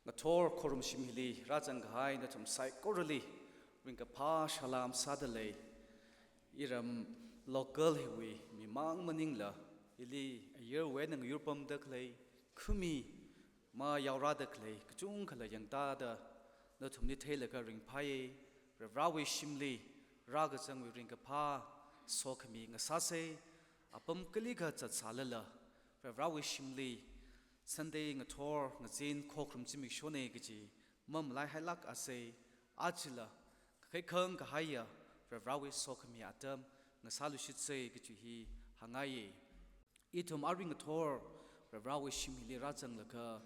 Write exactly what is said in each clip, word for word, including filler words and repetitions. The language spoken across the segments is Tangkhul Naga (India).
Ngathor khorumshim hili rāzang kahai nathum saikorali ringkaphā salam sādalei. Iram local hiwui mimang maningla, ili ayarwui eina ngayurpamda khalei, khumi mayaorāda khalei kachungkhala yangtāda nathumli theilaga ringphāya. Varivarāwui shimli rākazangwui ringkaphā sokhami ngasāsa. Apam kalikha zatsālala, Varivarāwui shimli Sunday ngathor ngazin khokharum zimikshona kaji mamalaihai lākasa. Ajala, kakhaikhang kahaiya Varivarāwui sokhami atam ngasāluishitsa kaji hi hāngngaiya. Ithum arui ngathor Varivarāwui shim hili rāzanglaga,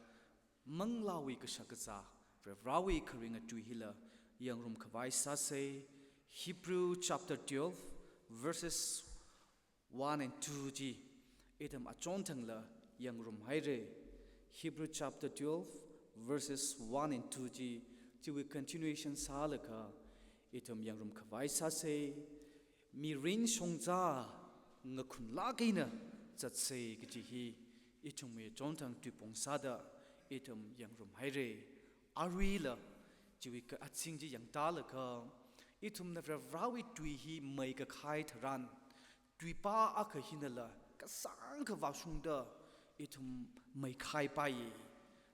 manglāwui kashakazā, Varivarāwui kharinga tui hila yangrumkhavai sāsa. Hebrew chapter twelve, verses one and two chi ithum achonthangla yangrumhaira. Hebrew chapter twelve, verses one and two chi, chiwui continuation sālaga ithum yangrumkhavai sāsa. Mirin shongza ngakhunlāk eina zatsa kaji hi ithumwui chonthang tuipong sāda ithum yangrumhaira. Aruila chiwui ka aching chi yangtālaga, ithumna Varivarāwui tui hi meikakhai tharan, tuipā akha hinala kasāngkha vāshungda ithum meikhaipai.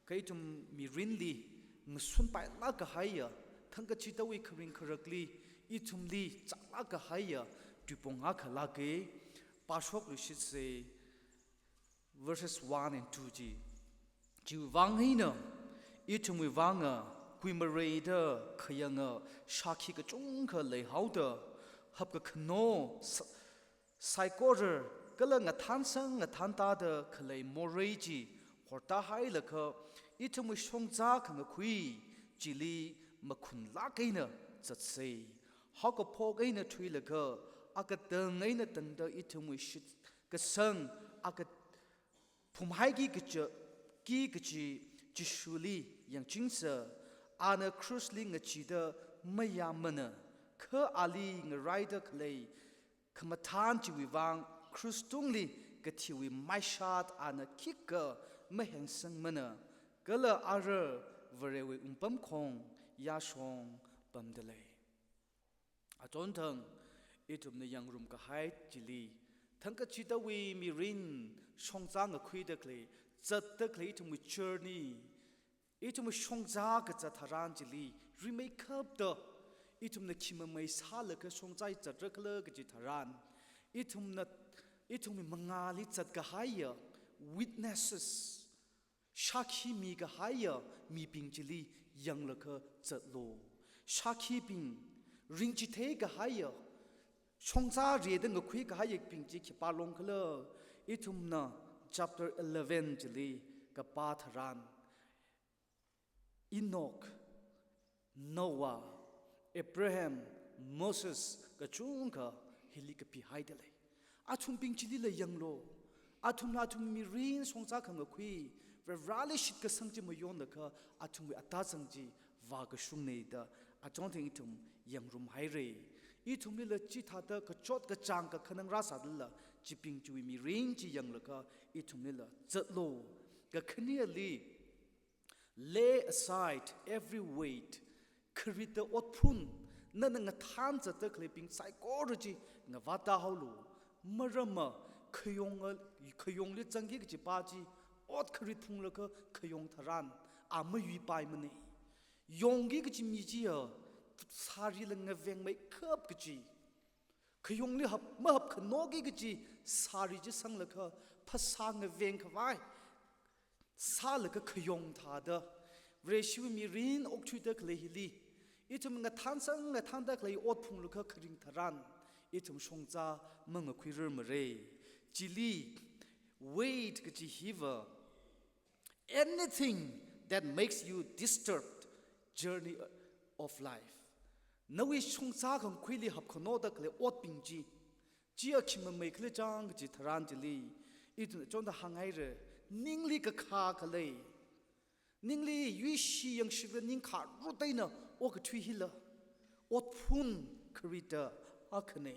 Kha ithum mirinli ngasunpailāk kahaiya, thangkachidawui kharing kharakli ithumli chālāk kahaiya tuipong akha lāka. Pāshokluishitsa, verses one and two chi. Chiwui vang eina ithumwui vanga kuimareida khayanga shākhi kachungkha leihaoda, hapkakhano sa-, saikora kala ngathansang ngathantāda khalei morei chi hortāhailaga, ithumwui shongza khangakhui chili makhunlāk eina zatsa. Haokaphok eina thuilaga, akatang eina tangda ithumwui shitkasang aka phumhaiki kaja, ki kaji Jishuli yangchingsa. Ana krushli ngacheeda mayāmana, kha ali ngaraida khalei khamathān chiwui vang krush tungli kathiwui maishat ana khikha mahengsangmana, kala ara Varewui wungpamkhong yāshong pamdalei. Achonthang, ithumna yangrum kahai chili, thangkachidawui mirin shongza ngakhuida khalei, zatda khalei ithumwui journey, ithumwui shongza kazat tharan chili, rimeikhapta, ithumna khimamei sālaga shongza hi zatra khala kaji tharan, ithumna, ithumwui mangāli zat kahaiya witnesses, shākhi mikahaiya mibing chili yanglaga zatlu. Shākhibing, ringchithei kahaiya, shongza rida ngakhui kahaiyabing chi khipā long khala, ithumna chapter eleven chili kapā tharan, Enoch, Noah, Abraham, Moses, kachungkha hili kapihaidalei. Athumbing chilila yanglu. Athumna athum mirin shongza khangakhui, Varivarāli shitkasang chi mayonlaga, athumwui atazang chi vākashungna da, achonthang ithum yangrumhaira. Ithumlila chithāda kachot kachāng kakhanang rāsālala, chibing chiwui mirin chi yanglaga, ithumlila zatlu. Kakhaneli, lay aside every weight. Kharita otphun, nana ngathan zatda khaleibing saikora chi ngavātda haolu. Maramva khayong, khayongli zangki kaji pā chi, ot kharit phunglaga khayong tharan, a mayuipaimana. Yongki kaji mi chiya, sārila ngavengmeikhap kaji. Khayongli hap, mahapkhanoki kaji sāri chi sanglaga, phasā ngaveng khavai sālaga khayong thāda, Vareshiwui mirin okthuida khalei hili, ithum ngathansang ngathanda khalei ot phunglaga kharing tharan, ithum shongza mangakhuirarmara. Chili, weight kaji hiva, anything that makes you disturbed journey of life. Nawui shongza khangakhuili hapkhanoda khalei otbing chi, chiya khimamei khala chang kaji tharan chili, ithum chonda hānghaira, ningli kakhā khalei, ningli yuishi yangshikla ning kharut eina okathui hila, otphun kharita akhana.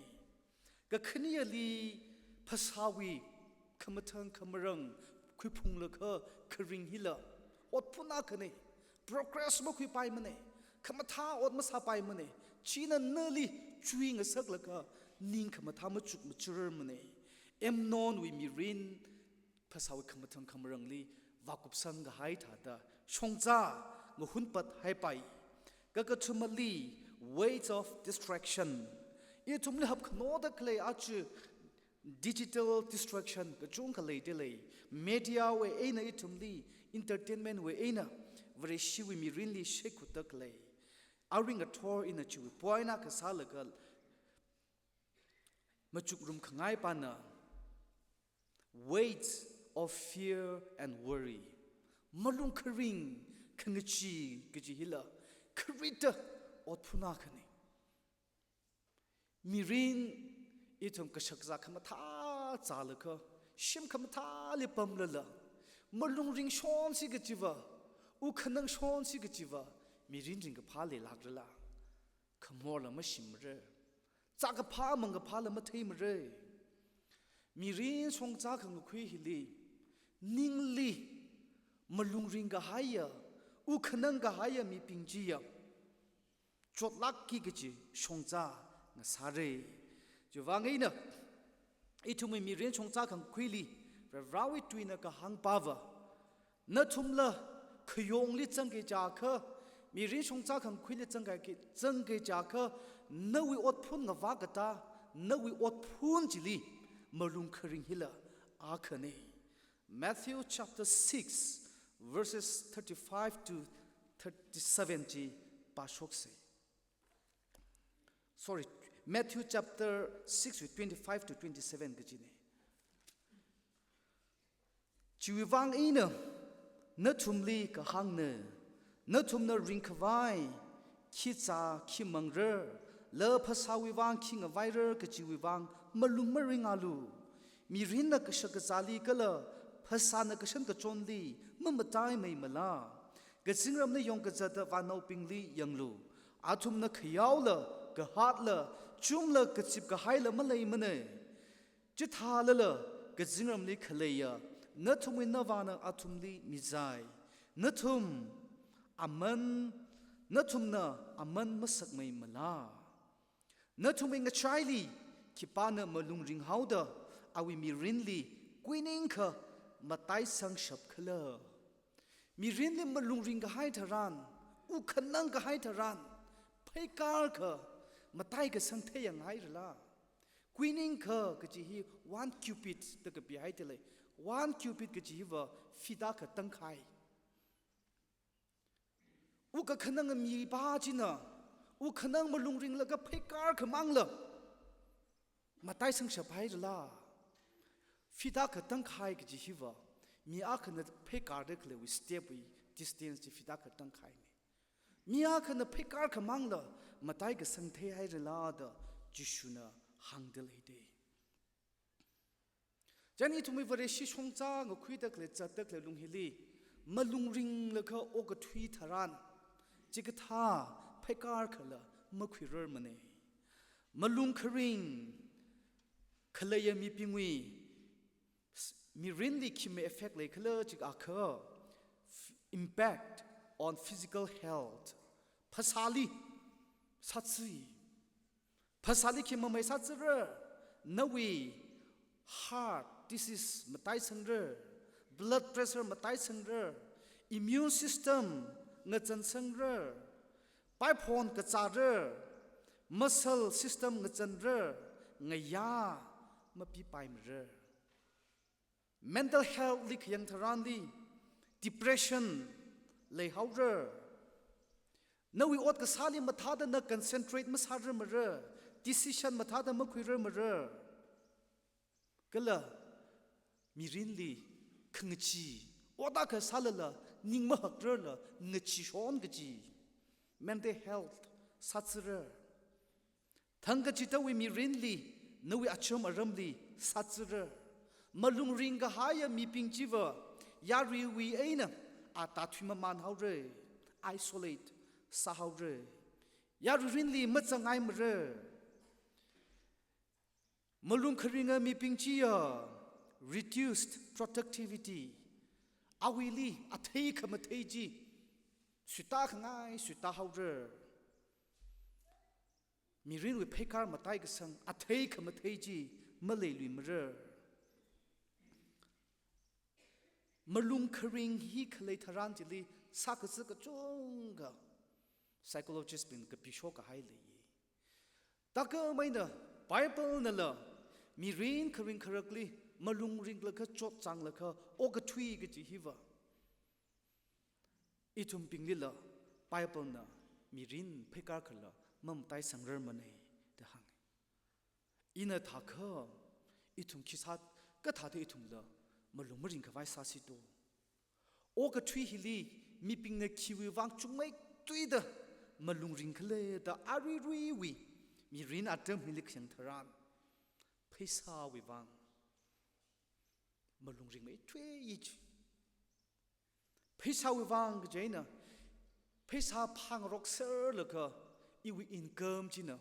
Kakhaneli phasāwui khamathang khamarang khuiphunglaga kharing hila, otphun akhana. Progress makhuipaimana. Khamathā ot masāpaimana. China nali chuingasaklaga ning khamathā machuk machurarmana. Amnonwui mirin phasāwui khamathān khamarangli vākupsang kahai thāda shongza ngahunpat haipai. Kakathumali, weight of distraction. Ithumli hapkhanoda khalei aja digital distraction kachungkha leidalei. Media wui eina ithumli, entertainment wui eina, Vareshiwui mirinli shekhuda khalei. Aring athor ina chiwui point akha sālaga machukrum khangaipana, weight of fear and worry. Malung kharing khangachee kaji hila kharita otphun akhana. Mirin ithum kashakazā khamathā zālaga, shim khamathāli pamlala, malung ringshonsi kajiva, ukhanang shonsi kajiva, mirin ringkaphā leilakrala. Khamorla mashimra. Zākaphā mangkaphāla matheimara. Mirin shongza khangakhui hili, ningli malung ringkahaiya, ukhanang kahaiya mibing chiya chotlākki kaji shongza ngasāra. Chiwuivang eina, ithumwui mirin shongza khangakhuili, Varivarāwui tuina kahāng pava, nathumla khayongli zangki jiakha, mirin shongza khangakhuili zangki, zangki jiakha, nawui otphun ngavā katā, nawui otphun chili malung kharing hila akhana. Matthew chapter six, verses thirty-five to thirty-seven chi pāshoksa. Sorry, Matthew chapter six wui twenty-five to twenty-seven kajina. Chiwuivang eina nathumli kahāngna, nathumna ringkhavai khi zā khi mangra, la phasāwui vang khi ngavaira kajiwui vang malung maringalu. Mirinna kashakazāli kala phasāna kashankachonli mamataimeimala? Kazingramli yongkazata vānaobingli yanglu. Athumna khayaola, kahatla, chumla, kazip kahaila maleimana. Chithālala kazingramli khaleiya nathumwui Navāna athumli mizai. Nathum aman, nathumna aman masakmeimala? Nathumwui ngachaili khipāna malung ringhaoda awui mirinli kuiningkha mataisangshap khala? Mirinli malung ringkahai tharan, ukhanang kahai tharan, pheikārkha mataikasang theiya ngairala? Kuiningkha kaji hi one cubit da kapihaidalei. One cubit kaji hiva feet akha tangkhai. Ukakhanang mipā china, ukhanang malung ringlaga pheikārkha mangla mataisangshap hairala? Feet akha tangkhai kaji hiva, mi akhana pheikārda khaleiwui step wui distance chi feet akha tangkhaina. Mi akhana pheikārkha mangla mataikasang theihairala da Jishuna hāngdaleida. Chieina ithumwui Vareshi shongza ngakhuida khalei zatda khalei lung hili, malung ringlaga okathui tharan, chikathā pheikārkhala makhuirarmana. Malung kharing khaleiya mibingwui s-, mirinli khimei effect leikhala jiakha, f-, impact on physical health. Phasāli sātsi. Phasāli khi mamei sātsira, nawui heart disease mataisangra, blood pressure mataisangra, immune system ngazansangra, paiphon kazāra, muscle system ngazanra, ngayā mapipaimara. Mental health li khayang tharanli, depression leihaora. Nawui ot kasāli mathāda na concentrate masārarmara, decision mathāda makhuirarmara. Kala mirinli khangachee, ot akha sālala ning mahakrarla ngacheeshon kaji, mental health sātsira. Thangkachidawui mirinli, nawui acham aramli sātsira. Malung ringkahaiya mibing chiva yaruiwui eina ata thuimamānhaora, isolate sāhaora. Yarui mirinli mazangngaimara. Malung kharinga mibing chiya reduced productivity. Awuili athei khamathei chi, Suita khangai suita haora. Mirinwui pheikar mataikasang, athei khamathei chi maleiluimara. Malung kharing hi khalei tharan chili sākazā kachungkha psychologist bing kapishok kahai leiya. Taka maina Bible nala mirin kharing kharakli malung ringlaga chotchānglaga okathui kaji hiva ithumbinglila Bible na mirin pheikar khala mamataisangrarmana da hānga. Ina thākha ithum khisā kathāda ithumla malung maringkhavai sāsi to. Okathui hili mibingna khiwui vang chungmeithuida malung ringkhala da aruiruiwui mirin atam hili khayang tharan, pheisāwui vang malung ringmeithui chi. Pheisāwui vang kaji eina, pheisā phāngarokserlaga iwui income china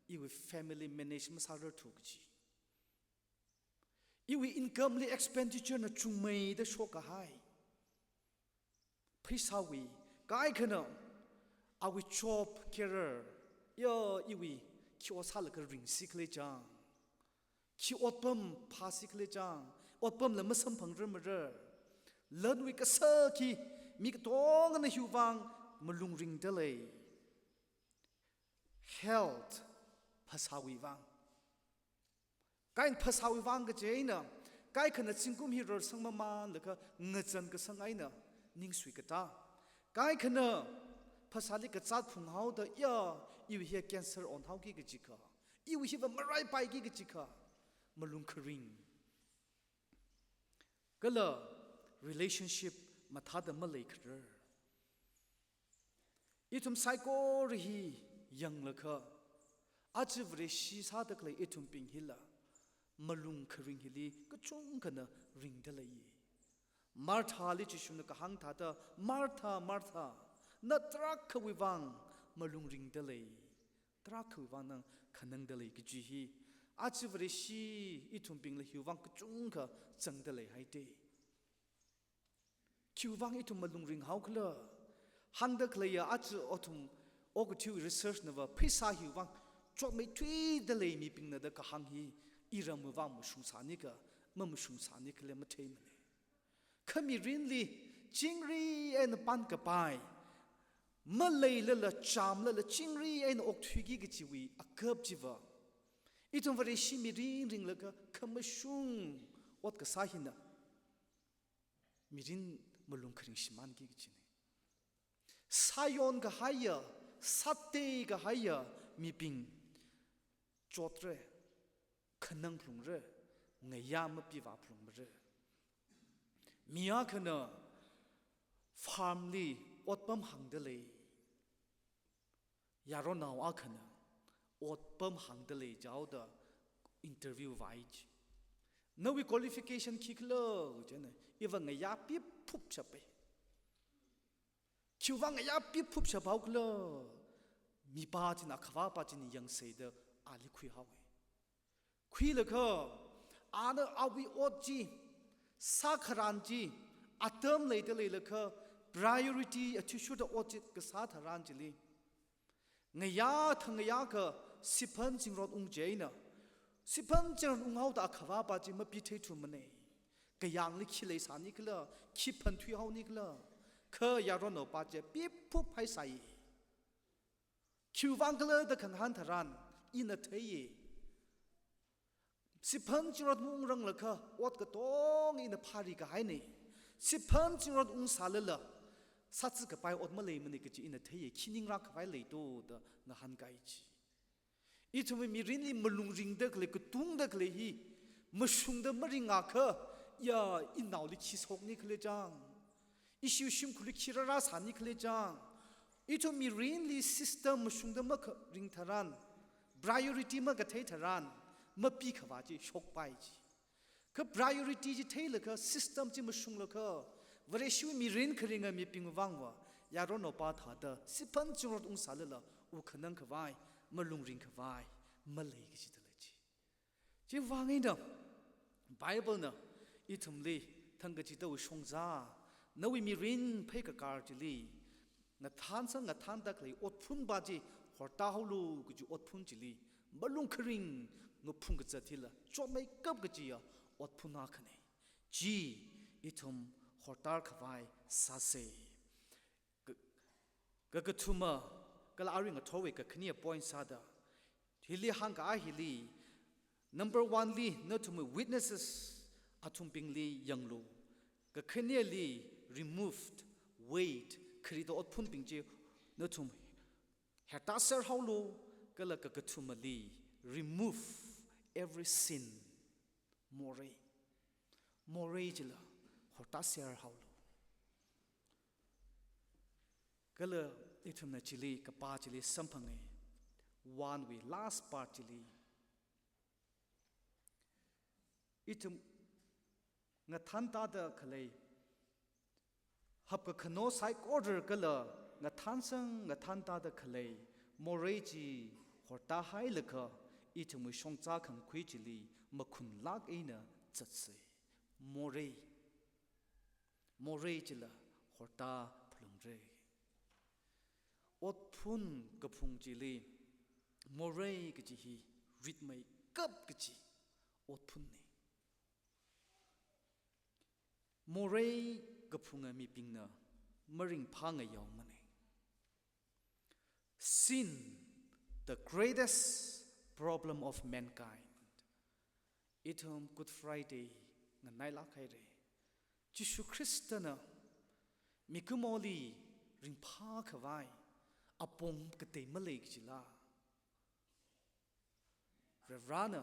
iwui family manage masārarthu kaji. Iwui income li expenditure na chungmeida shokkahai. Pheisāwui, kaikhana awui job, career, ya iwui khi ot sālaga ringsi khala chang, khi otpam phāsi khala chang, otpamla masamphangrarmara. Lanwui kasā khi mi katongana hiwui vang malung ringda lei. Health, phasāwui vang. Kain phasāwui vang kaji eina, kaikhana zingkum hi rarsang mamanlaga ngazan kasang eina ningsui kata. Kaikhana phasāli kazāt phunghaoda ya, iwui hiya cancer onhaoki kajikha, iwui hiva maraipaiki kajikha, malung kharing. Kala relationship mathāda maleikharar. Ithum saikora hi yanglaga, aja Vareshi sāda khalei ithumbing hila malung kharing hili kachungkhana ringda leiya. Marthali Jishuna kahāng thāda, "Martha, Martha, na tarākhawui vang malung ringda lei, tarākhawui vang nang khanangda lei," kaji hi aja Vareshi ithumbingla hiwui vang kachungkha zangda leihaida. Khiwui vang ithum malung ringhaokhala? Hāngda khaleiya aja athum okathuiwui research nava pheisā hiwui vang chotmeithuida lei mibingna da kahāng hi iramwui vang mashungsāni ka, mamashungsānikhala matheimana. Kha mirinli chingri eina pānkapai, maleilala chāmlala chingri eina okthuiki kajiwui akap chiva, ithum Vareshi mirin ringlaga khamashung ot kasā hina mirin malung kharing shimānki kajina. Sāyonkahaiya, sāteikahaiya mibing chotra, khanang phalungra, ngayā mapivā phalungmara. Mi akhana farm li otpam hāngda lei. Yaronao akhana otpam hāngda lei jihaoda interview vāi ji. "Nawui qualification khikhala?" jina, "Iva ngayā piphup shapai." Khiwui vang ngayā piphup shaphaokhala? Mipā china, akhavāpā china yangseida ali khuihaowa. Khuilaga, ana awui ot chi, sākharan chi, atam leida leilaga, priority athishurda ot chi kasā tharan chili, ngayā thangayā ka siphan zingrot ung chieina, siphan zingrot unghaoda akhavāpā chi mapitheithumana. Kayāngli khi leisānikhala, khi phanthuihaonikhala, kha yaronnaopā chi piphup haisai. Khiwui vang khala da khangahān tharan, ina theiya. Siphan zingrot maungranglakha, ot katonga ina phari kahaina. Siphan zingrot ungsālala, sāzā kapai ot maleimana kaji ina theiya, khi ningrā khavai leito da ngahānkai ji. Ithumwui mirinli malung ringda khalei, katungda khalei hi, mashungda maringakha, ya, inaoli khi shoknikhala chang, ishiwui shimkhurli khi rārāsānikhala chang, ithum mirinli system mashungda makharing tharan, priority makathei tharan, mapikhavā chi shokpai ji. Kha priority chi theilaga, system chi mashunglaga, Vareshiwui mirin kharinga mibingwui vangva, yaronnaopā thāda, siphan zingrot ungsālala, u khanang khavai, malung ring khavai malei kajida lei ji. Chiwui vang eina, Bible na ithumli thangkachida shongza, nawui mirin pheikakar chili, Ngathansang ngathanda khalei otphun pa chi horta haolu kaji otphun chili, malung kharing ngaphung kazat hila chotmeikap kajiya otphun akhana. Chi ithum hortar khavai sāsa. Ka-, kakathuma, kala arui ngathorwui kakhane point sāda, hili hāngkahai hili, number one li, nathum witnesses athumbingli yanglu. Kakhaneli, removed weight, kharida otphunbing chi nathum hortaser haolu, kala kakathumali, remove every sin, morei. Morei chila hortaser haolu. Kala ithumna chili, kapā chili samphanga. One wui last part chili, ithum ngathantada khalei, hapkakhano saikora kala ngathansang ngathantada khalei morei chi horta hailaga, ithumwui shongza khangakhui chili makhunlāk eina zatsa. Morei. Morei chila horta phalungra. Otphun kaphung chili, morei kaji hi ritmeikap kaji otphunna. Morei kaphunga mibingna maringphā ngayaomana. Sin, the greatest problem of mankind. Ithum Good Friday nganailāk haira. Jishu Khristana mikumoli ringphā khavai apong katei malei kajila. Varivarana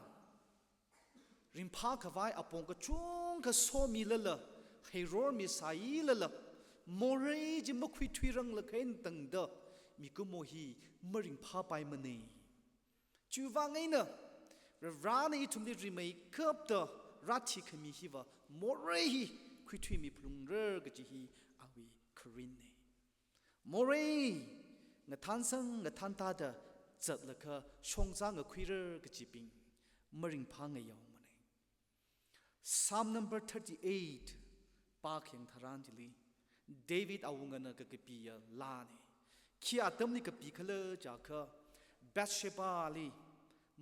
ringphā khavai apong kachungkha somilala, heirormi sāilala, morei chi makhuithuirang lakhain tangda mikumo hi maringphāpaimana. Chiwuivang eina Varivarana ithumli rimeikapta rāthikhami hiva morei hi khuithuimi phalungra kaji hi awui kharinna. Morei ngathansang ngathantada zatlaga shongza ngakhuira kajibing maringphā ngayaomana. Psalm number thirty-eight pākhayang tharan chili, David awungana kakapiya laana. Khi atamli kapikhala jiakha, Bathshebali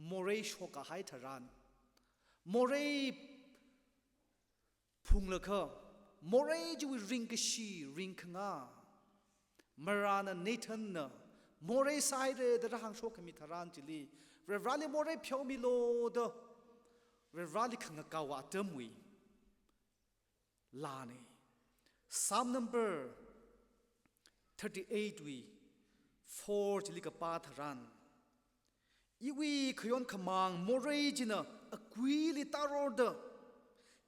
morei shokkahai tharan, morei phunglaga, morei chiwui ringkashi, ringkhanga, marāna Nathanna morei sāhaira da rāhāngshokkhami tharan chili, Varivarali morei pheomilu da Varivarali khangakao atamwui laana. Psalm number thirty-eight wui four chili kapā tharan, iwui khayon khamāng morei china akuili tārorda,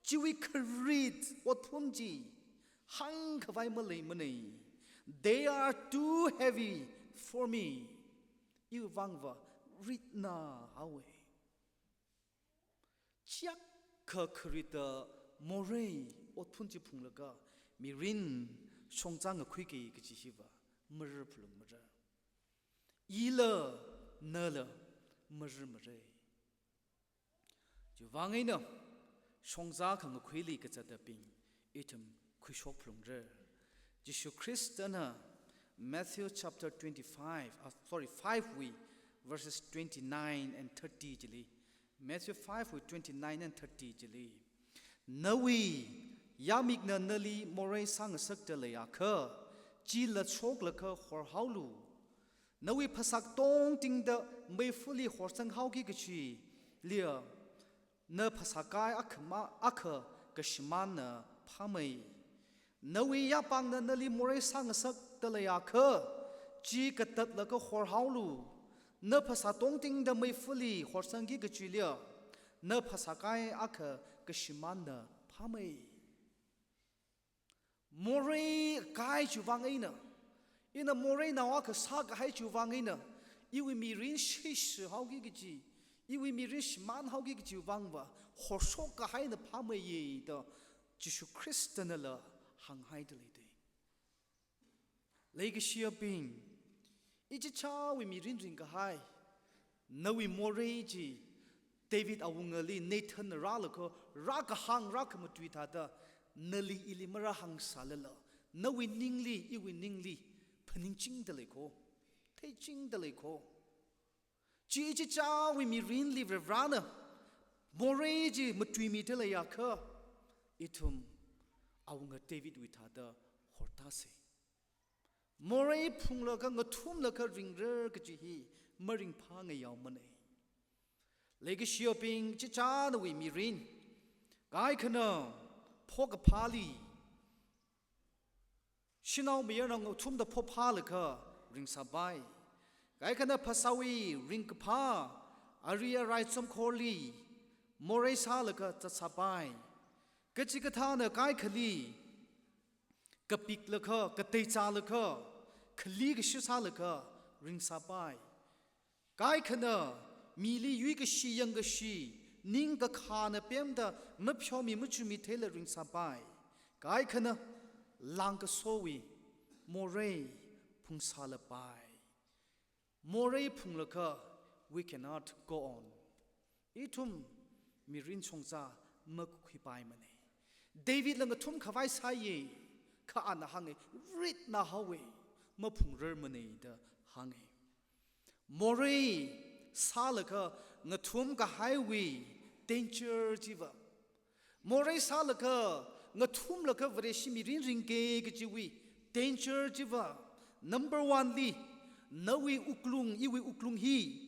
chiwui kharit otphun chi hāngkhavai maleimana. They are too heavy for me. Iwui vangva ritna haowa. Chiyākha kharita morei otphun chi phunglaga mirin shongza ngakhuiki kaji hiva marar phalungmara. Ila nala marar mara. Chiwuivang eina shongza khangakhuili kazatabing ithum khuishok phalungra. Jishu Khristana Matthew chapter twenty-five, uh, sorry, five wui verses twenty-nine and thirty chili, Matthew five wui twenty-nine and thirty chili, nawui yāmikna nali morei sāngasakta leiakha, chi latshoklaga horhaolu. Nawui phasā katongtingda meifali horsanghaoki kachiliya, na phasākai akha ma-, akha kashimānna phāmei. Nawui yāpāngna nali morei sāngasakta leiakha, chi katatlaga horhaolu. Na phasā katongtingda meifali horsangki kachiliya, na phasākai akha kashimānna phāmei. Morei kai chiwuivang eina, ina moreinao akha sākahai chiwuivang eina, iwui mirin shishihaoki kaji, iwui mirin shimānhaoki kajiwui vangva, horshokkahaina phāmeiya da Jishu Khristanala hānghaida leida. Leikashiyabing, ichichāwui mirin ringkahai, nawui morei chi David awungali Nathanna rālaga, rākahāng rākhamatui thāda, nali ili marāhāngsālala, nawui ningli, iwui ningli, phaningchingda lei kho, theichingda lei kho. Chi ichichāwui mirinli Varivarana morei chi matuimida leiakha, ithum awunga Davidwui thāda hortāsa. Morei phunglaga ngathumlaga ringra kaji hi maringphā ngayaomana. Leikashiyabing, chichānawui mirin, kaikhana phokaphāli shanao mayarnao ngathumda phophālaga ringsāpai. Kaikhana phasāwui ringkaphā, ari arai chomkhorli morei sālaga zatsāpai. Kachikathāna kaikhali kapiklaga, kateichālaga, khali kashi sālaga ringsāpai. Kaikhana mili yuikashi yangkashi, ningkakhana pemda mapheomi machumi theila ringsāpai. Kaikhana lāngkasowui morei phungsālapai. Morei phunglaga, we cannot go on. Ithum mirin shongza makakhuipaimana. Davidla ngathum khavai sāya, kha ana hānga, ritna haowa, maphungrarmana da hānga. Morei sālaga ngathum kahaiwui danger chiva, morei sālaga ngathumlaga Vareshi mirin ringki kajiwui danger chiva, number one li, nawui wuklung, iwui wuklung hi,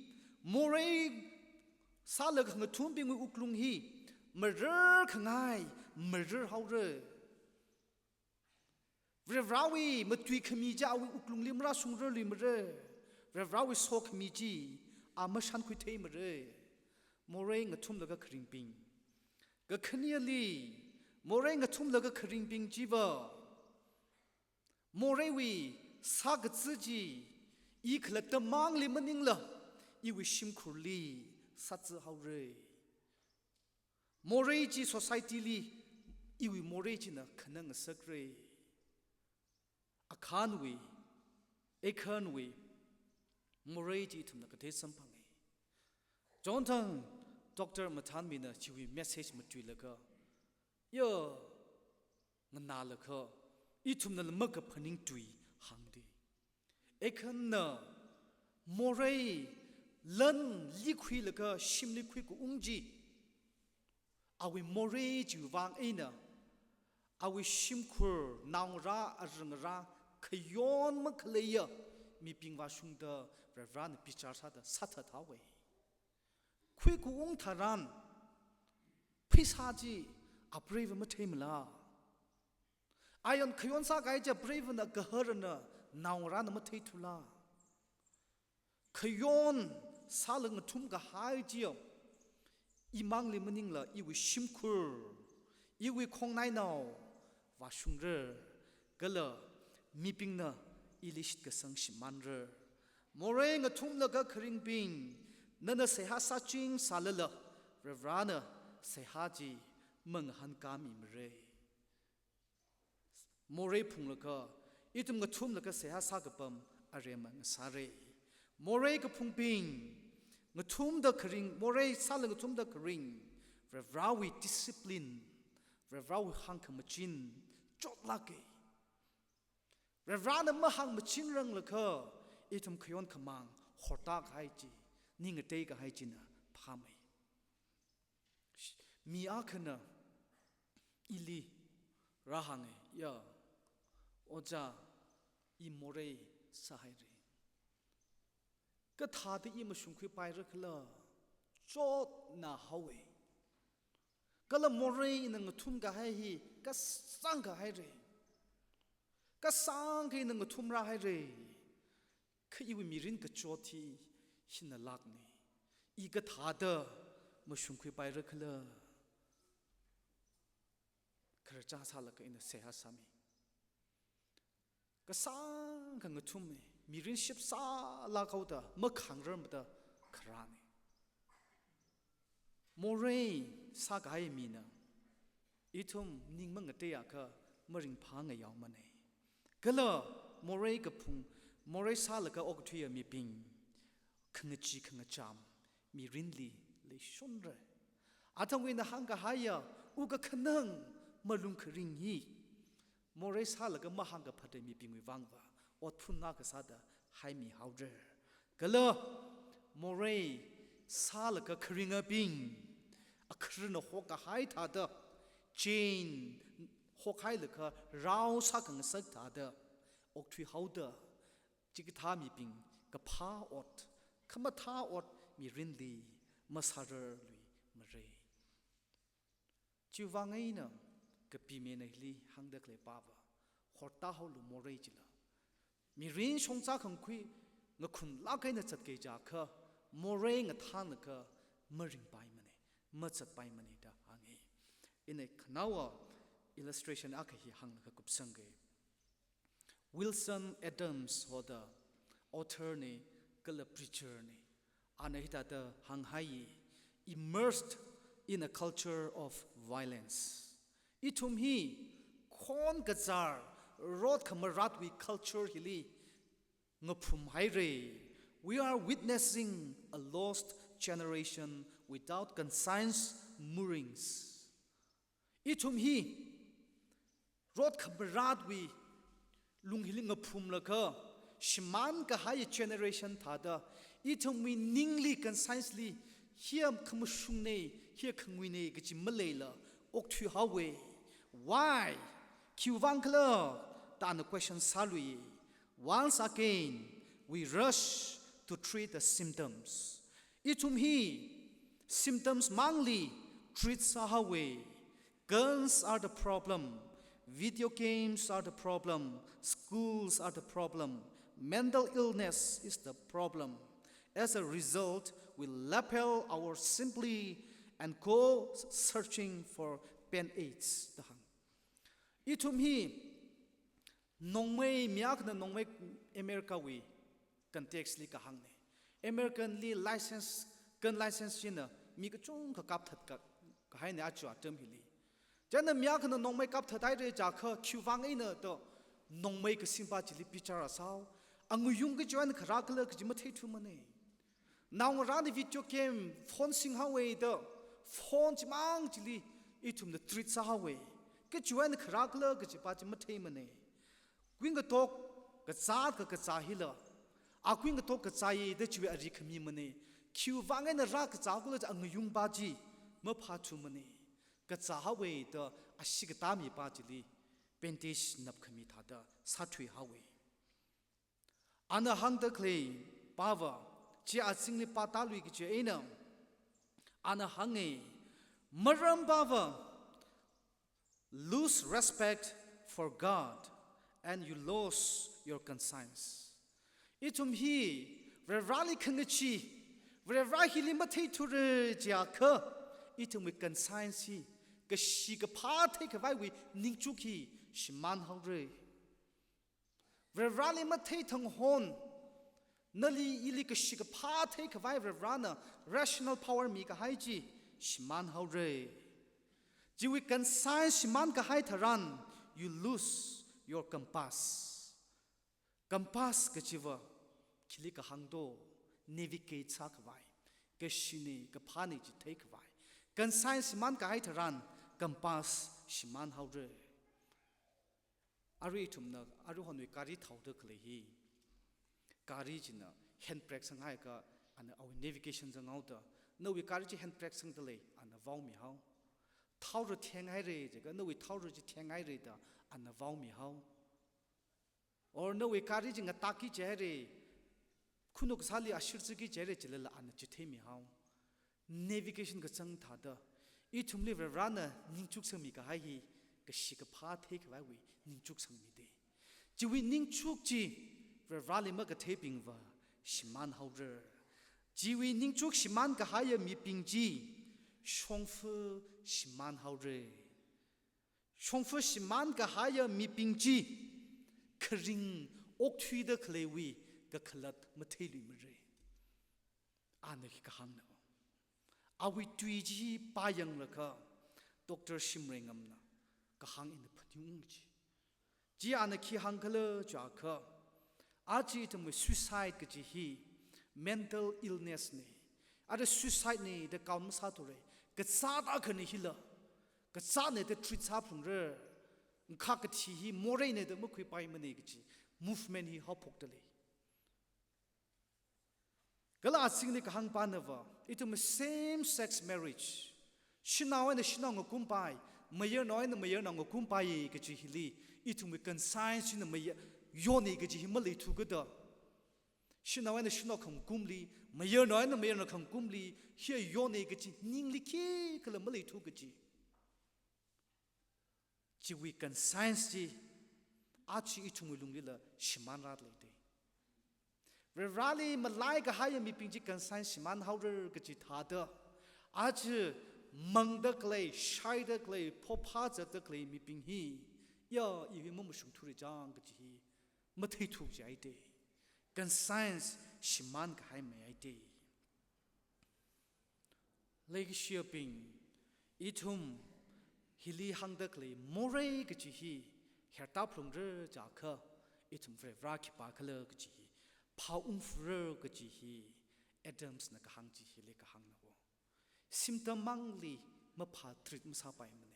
morei sālaga ngathumbingwui wuklung hi marar khangai marar haora. Varivarawui matuikhami chi awui wuklungli marāshungrarluimara. Varivarawui sokhami chi a mashānkhuitheimara. Morei ngathumlaga kharingbing. Kakhaneli, morei ngathumlaga kharingbing chiva, moreiwui sākazā chi i khalatta mangli maningla, iwui shimkhurli sāzā haora. Morei chi society li iwui morei china khanang ngasakra. Achanwui, Achanwui morei chi ithumna kathei samphanga. Chonthang Doctor Mathanmina chiwui message matuilaga, ya, nganālaga, ithumna lamaka phaning tui hāngda. Achanna morei lan likhuilaga shimli khuikaung chi, awui morei chiwui vang eina, awui shimkhur, naongarā, arangarā, khayon makhaleiya mibing vāshungda Varivarana bichar sāda sāthat haowa. Khuikaung tharan, pheisā chi apreiva matheimala? Ayon khayon sākahai chi apreivana, gaharana, naongarāna matheithula? Khayon sālaga ngathumkahai chiya, imangli maningla iwui shimkhur, iwui khongnainao vāshungra, kala mibingna ili shitkasang shimānra. Morei ngathumlaga kharingbing, nana seihā sāching sālala, Varivarana seihā chi mangahānkāmimara. Morei phunglaga, ithum ngathumlaga seihā sākapam aremma ngasāra. Morei kaphungbing, ngathumda kharing, morei sālaga ngathumda kharing, Varivarawui discipline, Varivarawui hāngkhamachin chotlāka. Varivarana mahāngmachinranglakha, ithum khayon khamāng hortākahai chi, ning ngateikahai china phāmei. Mi akhana ili rāhānga, ya, ojā, i morei sāhaira. Kathāda i mashungkhuipaira khala, chotna haowa. Kala morei ina ngathumkahai hi kasāngkahaira. Kasāngkha ina ngathumrāhaira. Kha iwui mirin kachot hi hina lākna. I kathāda mashungkhuipaira khala. Khararchān sālaga ina seihā sāmi. Kasāngkha ngathummi, mirin shipsālāk haoda makhāngrarmada kharāna. Morei sākahai mina, ithum ning mangateiakha maringphā ngayaomana. Kala morei kaphung, morei sālaga okathuiya mibing, khangachee khangacham mirinli leishonra. Athangwui ina hāngkahaiya, wukkhanang malung kharing hi, morei sālaga mahāngkaphata mibingwui vangva, otphun akha sāda haimihaora. Kala morei sālaga kharingabing akharna hokahai thāda, chain hokhailaga rao sākhangasak thāda okthuihaoda, chikathā mibing kaphā ot, khamathā ot mirinli masārarluimara. Chiwuivang eina kapimena hili hāngda khalei pava, hortāhaolu morei chila. Mirin shongza khangkhui ngakhumlāk eina zatki jiakha, morei ngathānlaga maringpaimana, mazatpaimana da hānga. Ina khanaowa illustration akha hi hānglaga kupsangga. Wilson Adams hoda author na kala preacher na. Ana hithāda hānghai, immersed in a culture of violence. Ithum hi khon kazār, rot khamaratwui culture hili ngaphumhaira. We are witnessing a lost generation without conscience moorings. Ithum hi rot khamaratwui lung hili ngaphumlaga shimānkahai generation thāda, ithumwui ningli, conscience li, hiya khamashungna, hiya khanguina kaji maleila okthuihaowa. Why? Khiwuivang khala da ana question sālui. Once again, we rush to treat the symptoms. Ithum hi symptoms mangli treat sāhaowa. Guns are the problem. Video games are the problem. Schools are the problem. Mental illness is the problem. As a result, we label our symptom and go searching for band-aids. Da hāng. Ithum hi nongmei, mi akhana nongmei, America wui context li kahāngna. American li license, gun license china mi kachungkha kapthat ka, kahaina aja atam hili. Chieina mi akhana nongmei kapthathaira jiakha khiwuivang eina da nongmei kasimpa chili bichar sāhao. Angayung kachiwui eina kharā khala kaji matheithumana. Naongarāna video game, phone singhaowa da, phone chimang chili ithumna treat sāhaowa. Kachiwui eina kharā khala kajipa chi matheimana. Kuingatok kazā kakazā hila, a kuingatok kazāya da chiwui ari khamimana. Khiwuivang eina rākazā khala da angayungpa chi maphāthumana. Kazāhaowa da ashee katā mipa chili bandage napkhami thāda sāthuihaowa. Ana hāngda khalei pava, chi azingli pātālui kaji eina, ana hānga, maram pava, lose respect for God and you lose your conscience. Ithum hi Varivarāli khangachee, Varivarā hili matheithura jiakha, ithumwui conscience hi, kashi kaphā theikhavaiwui ningchuk hi shimānhaora. Varivarāli matheithang hon, nali ili kashi kaphā theikhavai Varivarāna rational power mikahai chi shimānhaora. Chiwui conscience shimānkahai tharan, you lose your compass. Compass kachiva, khili kahāng do, navigate sākhavai, kashina kaphāna chi theikhavai. Conscience shimānkahai tharan, compass shimānhaora. Arui ithumna, aruihonwui gari thaoda khalei hi, gari china handbrake sanghaiakha, ana awui navigation zanghaoda, nawui gari chi handbrake sangda lei, ana vaomihao. Thaora thenghaira jiakha, nawui thaora chi thenghaira da, ana vaomihao. Or nawui gari chi ngatakki jihaira, khanuk kasāli ashir zaki jihaira jilala ana chitheimihao. Navigation kachang thāda, ithumli Varivarāna ningchuk sangmikahai hi, kashi kaphā theikhavaiwui ningchuk sangmida. Chiwui ningchuk chi Varivarāli makatheibingva shimānhaora. Chiwui ningchuk shimānkahaiya mibing chi shongfa shimānhaora. Shongfa shimānkahaiya mibing chi kharing okthuida khaleiwui kakhalat matheiluimara. Ana khi kahāngna. Awui tui chi pāyanglaga Doctor Shimreingamna kahāng ina phaningung chi. Chi ana khi hāngkhala jiakha, aja ithumwui suicide kaji hi mental illness na. Ara suicide na da count masāthura. Kazāt akhana hila, kazātna da treat sāphalungra. Nkha kathi hi moreina da makhuipaimana kaji movement hi haophokdalei. Kala azingli kahāng panava, ithum same sex marriage, shanao eina shanao ngakumpai, mayarnao eina mayarnao ngakumpai kaji hili, ithumwui conscience china maya-, yoni kaji hi maleithu kada. Shanao eina shanao khangakumli, mayarnao eina mayarnao khangakumli, hiya yoni kaji ningli khikhala maleithu kaji. Chiwui conscience chi, aja ithumwui lunglila shimānrāda leidei. Varivarāli malaikahaiya mibing chi conscience shimānhaora kaji thāda, aja mangda khalei, shaida khalei, phophā zatda khalei mibing hi, ya, iwui mamashungthura chang kaji hi matheithu jihaidei. Conscience shimānkahai meihaidei. Leikashiyabing, ithum hili hāngda khalei morei kaji hi hortā phalungra jiakha, ithum Varivarā khipākhala kaji hi phāungfura kaji hi Adamsna kahāng chi hili kahāngna wo. Symptom mangli maphā treat masāpaimana.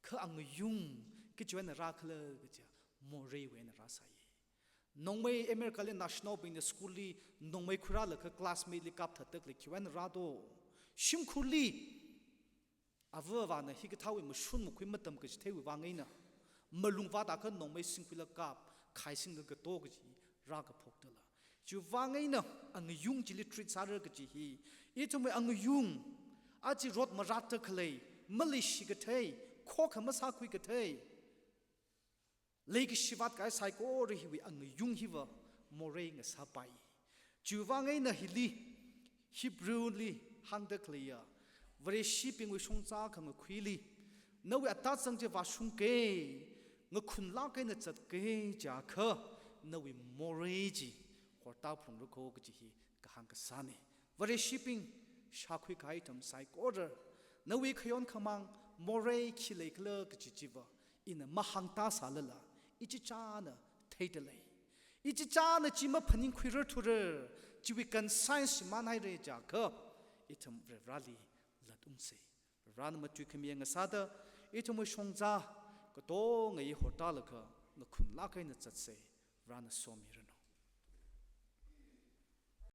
Kha angayung kachiwui eina rākhala kaja, moreiwui eina rāsāya. Nongmei Americali naoshinaobingna schoolli nongmei khuirālaga classmateli kapthatda khalei khiwui eina rādo? Shimkhurli ava avāna hikathāwui mashun makhui matamkachitheiwui vang eina, malung vātakha nongmei singkhuila kap, khai singda kato kaji rākaphokdala. Chiwui vang eina angayung chili treat sāra kaji hi, ithumwui angayung, aja rot maratda khalei, maleishit kathei, khokha masākhui kathei, leikashi vātkahai saikora hiwui angayung hiva morei ngasāpai. Chiwui vang eina hili Hebrewli hāngda khaleiya, Vareshibingwui shongza khangakhuili, nawui atazang chi vāshungke, ngakhunlāk eina zatke jiakha, nawui morei chi hortā phalungra ko kaji hi kahāng kasāna. Vareshibing, shākhui kahai atam saikora, nawui khayon khamāng morei khi leikhala kaji chiva, ina mahāngda sālala, ichichāna theidalei. Ichichāna chi maphaningkhuirarthura, chiwui conscience shimānhaira jiakha, ithum Varivarāli latungsei. Varivarāna matuikhami ngasāda, ithumwui shongza katonga hi hortālaga ngakhunlāk eina zatsei. Varivarāna somira.